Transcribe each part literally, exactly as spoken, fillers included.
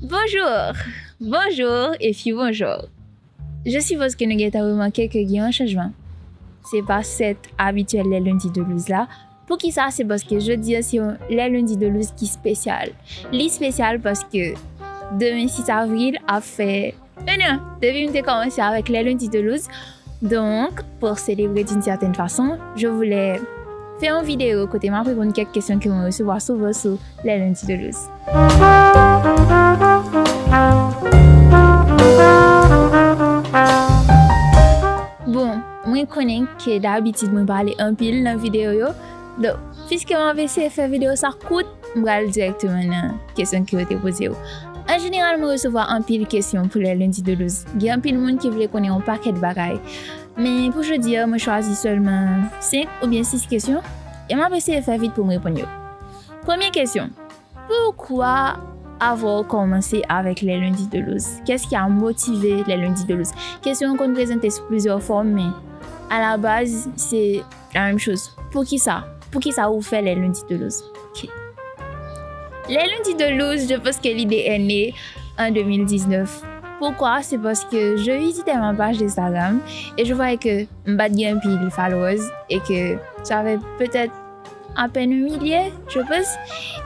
Bonjour, bonjour et puis bonjour. Je suppose que nou gentan remake ke gen yon chanjman. Se pa sèt abityèl lè lendi de louz la. Poukisa? Se paske jodi a se yon lè lendi de louz ki espesyal. Li espesyal paske demen sis avril ap fè en an depi m te kòmanse avèk lè lendi de louz. Donc, pour célébrer d'une certaine façon, je voulais faire une vidéo kote m ap reponn kèk kesyon ke mwen resevwa souvan sou lè lendi de louz. Bon, mwen konnen ke dabitid mwen pale anpil nan videyo yo. Donk, piske m ap eseye fè videyo sa kout, m pral dirèkteman nan kesyon ke yo te poze yo. An jeneral, mwen resevwa anpil kesyon pou lè lendi de louz. Gen anpil moun ki vle konnen yon pakèt bagay. Men pou jodi a, mwen chwazi sèlman senk oubyen sis kesyon, e m ap eseye fè vit pou m reponn yo. Premye kesyon, poukwa avè w kòmanse avèk lè lendi de louz? Kès ki a motive lè lendi de louz? Kesyon an konn prezante sou plizyè fòm, men alabaz, se la menm choz. Poukisa? Poukisa ou fè lè lendi de louz? Ok. Lè lendi de louz, je pense que l'idée est née en deux mille dix-neuf. Pourquoi? C'est parce que je visitais ma page Instagram et je voyais que m pa t gen anpil followers et que j'avais peut-être à peine un millier, je pense.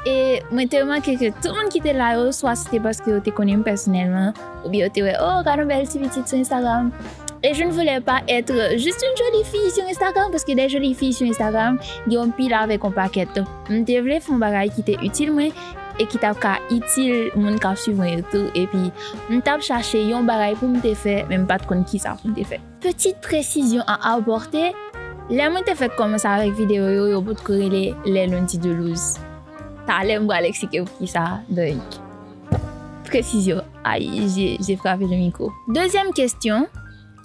E mwen te remake ke tout moun ki te la yo, swa se te paske yo te konnen m pèsonèlman, oubyen yo te wè, oh, gade yon bèl ti pitit sou Instagram. Et je ne voulais pas être juste une jolie fille sur Instagram, paske des jolies filles sur Instagram, gen yon pil avèk yon pakèt. Donk, m te vle fè yon bagay ki te itil mwen, e ki t ap ka itil moun k ap swiv mwen yo tou. Epi, m t ap chache yon bagay pou m te fè, men m pa t konn kisa pou m te fè. Petite précision à apporter, lè mwen te fèk kòmanse avèk videyo yo, yo potko rele lè lendi de louz. Talè m pral eksplike poukisa, donk, presizyon. Ay, j'ai, j'ai frappé le micro. Dezyèm kesyon,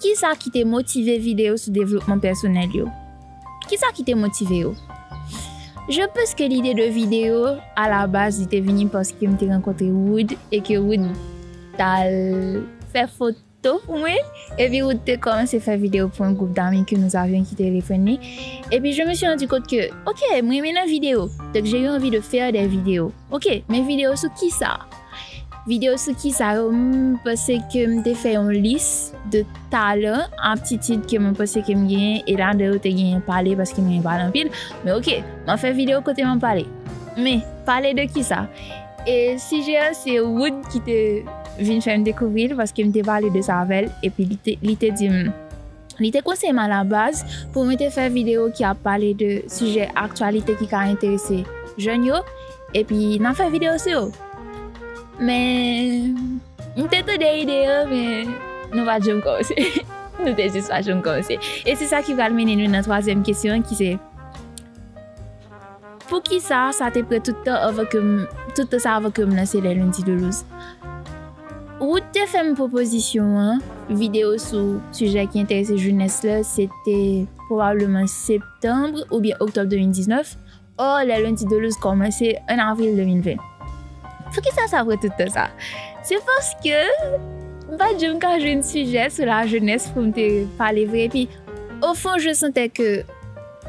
kisa ki te motive videyo sou devlopman pèsonèl yo? Kisa ki te motive yo? Je pense que l'idée de vidéo, à la base, li te vini paske m te rankontre Wood e ke Wood t al fè foto pou mwen. Epi Wood te kòmanse fè videyo pou yon gwoup dami ke nous avions ki te refrene. Epi je me suis rendu compte que, ok, mwen renmen nan videyo. Donc j'ai eu envie de faire des vidéos. Ok, men videyo sou kisa? Videyo sou kisa yo, m panse ke m te fè yon lis de talan, aptitid ke mwen panse ke m genyen, e ladan yo te genyen pale, paske m renmen pale anpil. Men ok, m ap fè videyo kote m ap pale. Men, pale de kisa? E sijè a, se Wood ki te vin fè m dekouvri l, paske m te pale de sa avè l, epi li te, li te di m, li te konseye m alabaz pou mwen te fè videyo ki ap pale de sijè aktyalite ki ka enterese jèn yo, epi n ap fè videyo sou yo. Men, m te tande ide a, men nou pa t janm kòmanse. Nou te jis pa janm kòmanse. E se sa ki pral mennen nou nan twazyèm kesyon an, ki se, poukisa sa te pran tout tan anvan ke m, tout tan sa anvan ke m lanse lè lendi de louz? Wood te fè m pwopozisyon an, videyo sou sijè ki enterese jenès la, se te pwobableman septanm oubyen oktòb de mil diznèf. Or, lè lendi de louz kòmanse an avril de mil ven. Poukisa sa pran tout tan sa? Se paske m pa t janm ka jwenn sijè sou lajenès pou m te pale vre. Epi, au fond, je sentais que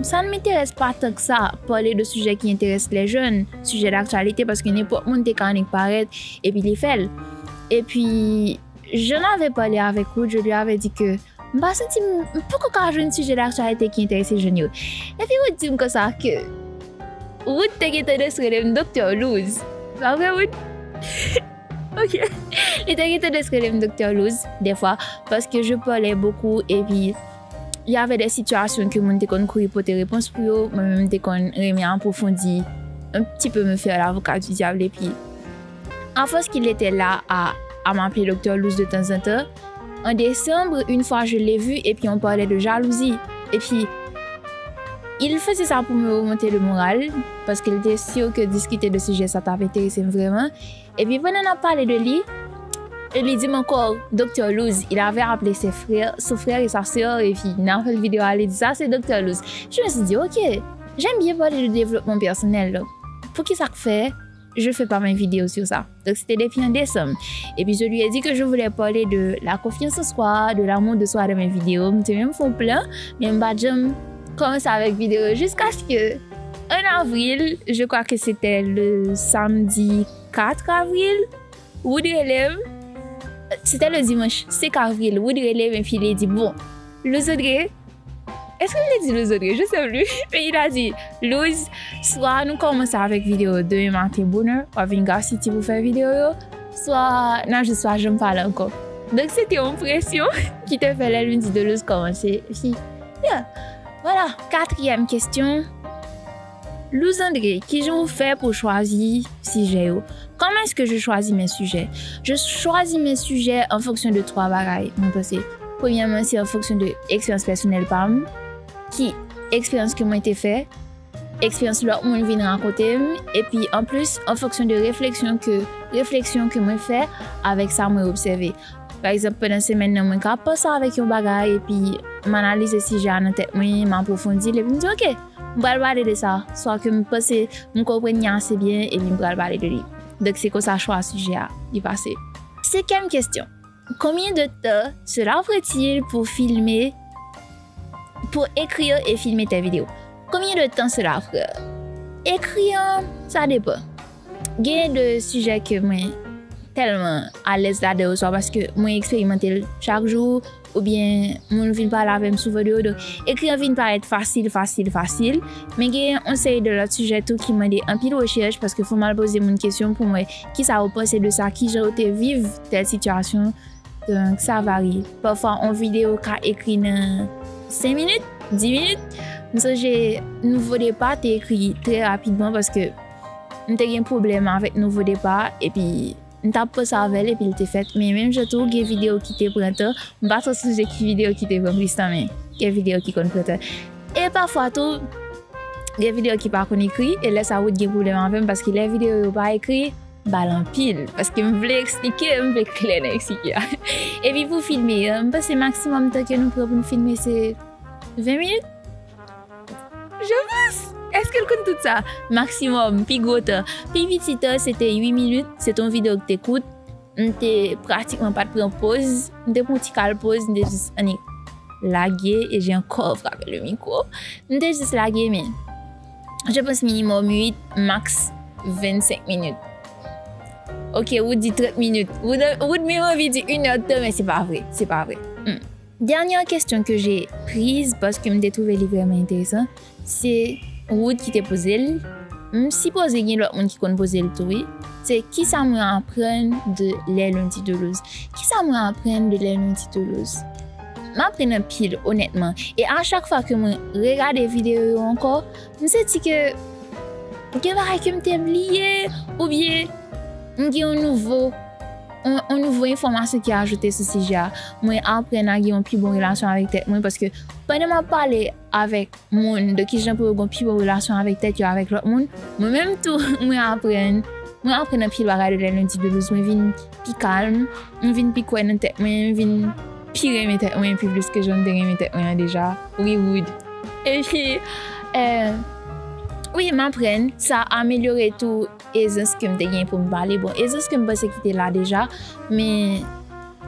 ça ne m'intéresse pas tant que ça, pale de sijè ki enterese lè jèn, sijè daktyalite, paske nenpòt moun te ka annik parèt, epi li fè l. Epi, j'en avais parlé avec Wood, je lui avais dit que m pa santi m, m poko ka jwenn sijè daktyalite ki enterese jèn yo. Epi Wood di m konsa ke Wood te gentan rele m Doktè Louz. Pa vre, Wood? Ok. Li te gentan rele m Doktè Louz, dèfwa, paske je parlais beaucoup, epi y avait des situations ke moun te konn kouri pote repons pou yo, mwen menm m te konn renmen apwofondi, un petit peu me faire l'avocat du diable, epi à force qu'il était là à, à m'appeler Doktè Louz de temps en temps, en décembre, une fois je l'ai vu, et puis on parlait de jalousie. Et puis, il faisait ça pour me remonter le moral, paske li te si ke diskite de sijè sa t ap enterese m vrèman. Epi pandan n ap pale de li, e li di m ankò, Doktè Louz, il avait appelé ses frères, son frère et sa sœur, epi nan fè videyo a, li di sa se Doktè Louz. Je me suis dit, ok, j'aime bien parler de développement personnel, donc, poukisa k fè je fais pas mes vidéos sur ça. Donc, c'était depuis en décembre. Et puis, je lui ai dit que je voulais parler de la confiance en soi, de l'amour de soi dans mes vidéos. M te menm fè yon plan, men m pa t janm kòmanse avèk videyo. Jusqu'à ce que, en avril, je crois que c'était le samedi quatre avril, Wood rele m, c'était le dimanche cinq avril, Wood rele m epi li di, bon, Luz André, est-ce que je l'ai dit Luz André? Je sais plus. Mais il a dit, Luz, swa nou kòmanse avèk videyo demen maten bonè, w ap vin Garcity pou fè videyo yo, swa n ap jis pa janm pale ankò. Donk, se te yon presyon ki te fè lè Lundi de Luz kòmanse. Epi, yeah. Voilà, katriyèm kesyon. Luz André, kijan ou fè pou chwazi sijè yo? Comment est-ce que je choisis mes sujets? Je choisis mes sujets en fonction de twa bagay, mwen panse. Premyèman, se an fonksyon de eksperyans pèsonèl pa m, ki eksperyans ke mwen te fè, eksperyans lòt moun vin rakonte m, epi anplis, an fonksyon de refleksyon ke, refleksyon ke mwen fè avèk sa mwen obsève. Pa egzanp, pandan semèn nan, mwen ka panse avèk yon bagay, epi m analize sijè a nan tèt mwen, m apwofondi l, epi m di, oke, m pral pale de sa, swa ke m panse m konprann li ase byen, epi m pral pale de li. Donk, se konsa chwa sijè a, li pase. Senkyèm kesyon. Combien de temps cela prend-il pour filmer, pour écrire et filmer tes vidéos? Combien de temps cela prend? Ekri an, sa depann. Gen de sijè ke mwen tèlman alèz ladan yo, swa paske mwen eksperimante l chak jou, oubyen moun vin pale avè m souvan de yo. Donk, ekri an vin parèt fasil, fasil, fasil. Men gen yon seri de lòt sijè tou ki mande anpil rechèch, paske fò m al poze moun kesyon pou m wè kisa yo panse de sa, kijan yo te viv tèl sitiyasyon. Donk, sa varye. Pafwa, yon videyo ka ekri nan senk minit, dis minit. M sonje Nouvo Depa te ekri trè rapidman paske m te gen pwoblèm avèk Nouvo Depa, epi m t ap panse avè l, epi l te fèt. Men menm jan tou, gen videyo ki te pran tan. M pa twò sonje ki videyo ki te pran plis tan, men gen videyo ki konn pran tan. E pafwa tou, gen videyo ki pa konn ekri, e lè sa a Wood gen pwoblèm avè m, paske lè videyo yo pa ekri, m pale anpil, paske m vle eksplike, m vle klè nan eksplike a. Epi pou filme, m panse maksimòm tan ke nou pran pou n filme se ven minit. Je pense! Èske l konn tout sa? Maksimòm, pi gwo tan. Pi piti tan, se te uit minit, se te yon videyo ki te kout. M te pratikman pa t pran poz. M te pran yon ti kal poz, m te jis annik lage, et j'ai encore frappé le micro. M te jis lage, men je pense minimum uit, max vennsenk minit. Ok, Wood di trant minit. Wood, Wood menm anvi di inèdtan, men se pa vre. Se pa vre. Hmm. Dènyè kesyon ke j'ai prise, paske m te twouve li vrèman enteresan, se Wood ki te poze l. M sipoze gen lòt moun ki konn poze l tou, wi. Se kisa mwen aprann de Les Lundis de Luz? Kisa mwen aprann de Les Lundis de Luz? M aprann anpil, onètman. E a chak fwa ke mwen regade videyo yo ankò, m santi ke gen bagay ke m te bliye, oubyen m gen yon nouvo, yon, yon nouvo enfòmasyon ki ajoute sou sijè a. Mwen aprann a gen yon pi bon relasyon avèk tèt mwen, paske pandan m ap pale avèk moun de kijan pou yo gen yon pi bon relasyon avèk tèt yo, avèk lòt moun, mwen menm tou, mwen aprann, mwen aprann anpil bagay de Les Lundis de Luz. Mwen vin pi kalm, m vin pi kwè nan tèt mwen, m vin pi renmen tèt mwen pi plis ke jan m te renmen tèt mwen an deja. Wi, Wood. Epi, eh, wi, m aprann, sa amelyore tou ezans ke m te gen pou m pale. Bon, ezans ke m panse ki te la deja, men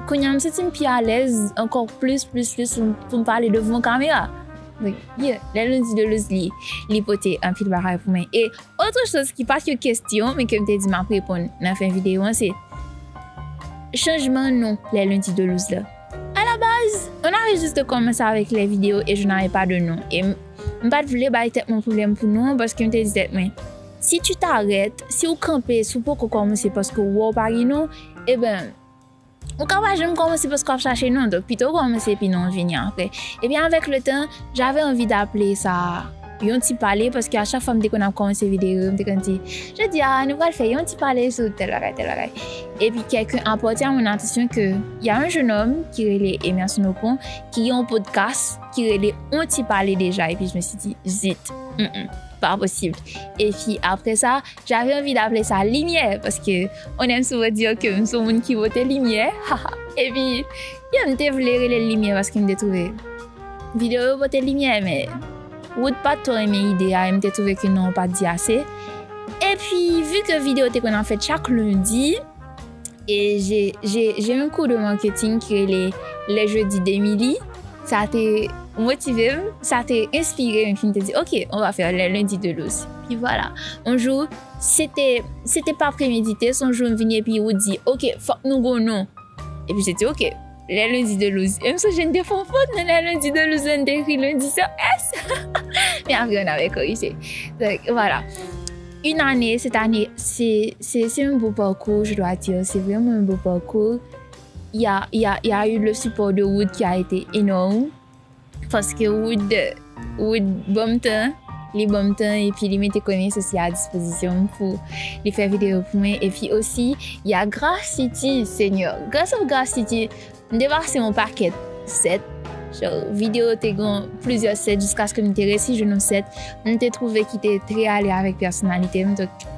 kounye a m santi m pi alèz ankò plis, plis, plis pou m, pou m pale devan kamera. Donk, yeah, Les Lundis de Luz li, li pote anpil bagay pou mwen. E otre choz ki pa t yon kesyon, men ke m te di m ap reponn nan fen videyo an, se chanjman non Les Lundis de Luz la. À la base, on avait juste commencé avec les vidéos et je n'avais pas de nom. E m, m pa t vle bay tèt mwen pwoblèm pou non an, paske m te di tèt mwen, si tu t'arrêtes, si w kanpe, si w poko kòmanse paske w wè w pa gen non, eben, ou ka pa janm kòmanse paske w ap chache non. Donk, pito w kòmanse epi non an vini apre. Epi avèk le tan, j'avais envie d'appeler sa yon ti pale, paske a chak fwa m te konn ap kòmanse videyo yo, m te konn di, jodi a, nou pral fè yon ti pale sou tèl bagay, tèl bagay. Epi, quelqu'un a porté à mon attention que y a un jeune homme ki rele Emerson Opon, ki gen yon podcast ki rele On Ti Pale Deja. Epi, je me suis dit, zit, mm, mm, pa posib. Epi, apre sa, j'avais envie d'appeler ça limyè, paske on aime souvent dire que m se yon moun ki pote limyè. Epi, yeah, m te vle rele l limyè paske m te twouve videyo yo pote limyè, men Wood pa t twò renmen ide a, e m te twouve ke non an pa t di ase. Epi, vi ke videyo te konn ap fèt chak lendi, e j'ai, j'ai, j'ai un cours de marketing ki rele Les Jeudis d'Emily. Sa te motive m, sa te enspire m, epi m te di, ok, on va faire Les Lundis de Luz. Pi vwala. Yon jou, se te, se te pa premedite, se yon jou m vini epi Wood di, "Ok, fòk nou gon non." Epi je di, "Ok, les lundis de Louse." E m sonje m te fè yon fot nan les lundis de Louse, m te ekri lundi sans S. Men apre, on avait corrigé. Donk, vwala. Une année, cette année, c'est, c'est, c'est un beau parcours, je dois dire. C'est vraiment un beau parcours. Il y a, il y a, il y a eu le support de Wood qui a été énorme. Paske Wood, Wood ban m tan, li ban m tan, epi li mete konesans li a dispozisyon m pou li fè videyo pou mwen. Epi osi, il y a Grassity, Seigneur. Grâce à Grassity, m te pase yon pakèt sèt. Genre, videyo te gen plizyè sèt jiskaske m te resi jwenn yon sèt. M te twouve ki te trè ale avèk pèsonalite m. Donk,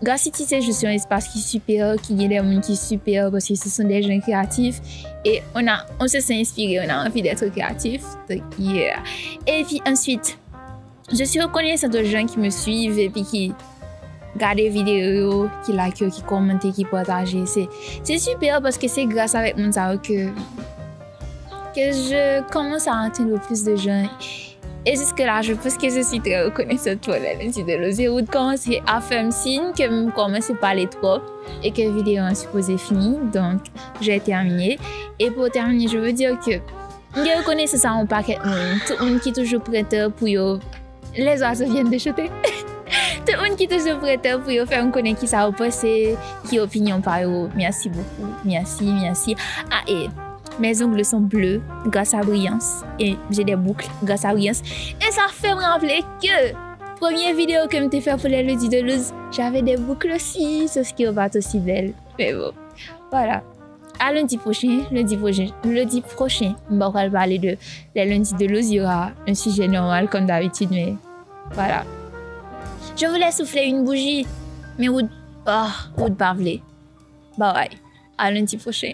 Grassity se jis yon espas ki sipè, ki gen de moun ki sipè, paske ce sont des gens créatifs. Et on a, on se sent inspiré, on a envie d'être créatif. Donk, yeah. Epi answit, je suis reconnaissante aux gens qui me suivent epi ki gade videyo yo, ki like yo, ki kòmante, ki pataje. Se, se sipè paske se gras avèk moun sa yo ke, que je commence à atteindre plus de gens. Et jusque-là, je pense que je suis très reconnaissante pour les lundis de Louse. Wood kòmanse a fè m siy ke m kòmanse pale twòp e ke videyo an sipoze fini. Donc, je vais terminer. Et pour terminer, je veux dire que m gen rekonesans a yon pakèt moun. Tout moun ki toujou prete pou yo, les oiseaux viennent de chanter. Tout moun ki toujou prete pou yo fè m konnen kisa yo panse, ki opinyon pa yo. Merci beaucoup. Merci, merci. Ah, et mes ongles sont bleus grâce à Brillance. Et j'ai des boucles grâce à Brillance. Et ça fait me rappeler que premier vidéo que m te fè pou les lundis de Louse, j'avais des boucles aussi, sauf que yo pa t osi bèl. Men bon, voilà. À lundi prochain, lundi prochain, lundi prochain, m pa pral pale de les lundis de Louse, il y aura un sujet normal comme d'habitude, mais voilà. Je voulais souffler une bougie, mais Wood, ah, Wood pa vle. Bye bye. À lundi prochain.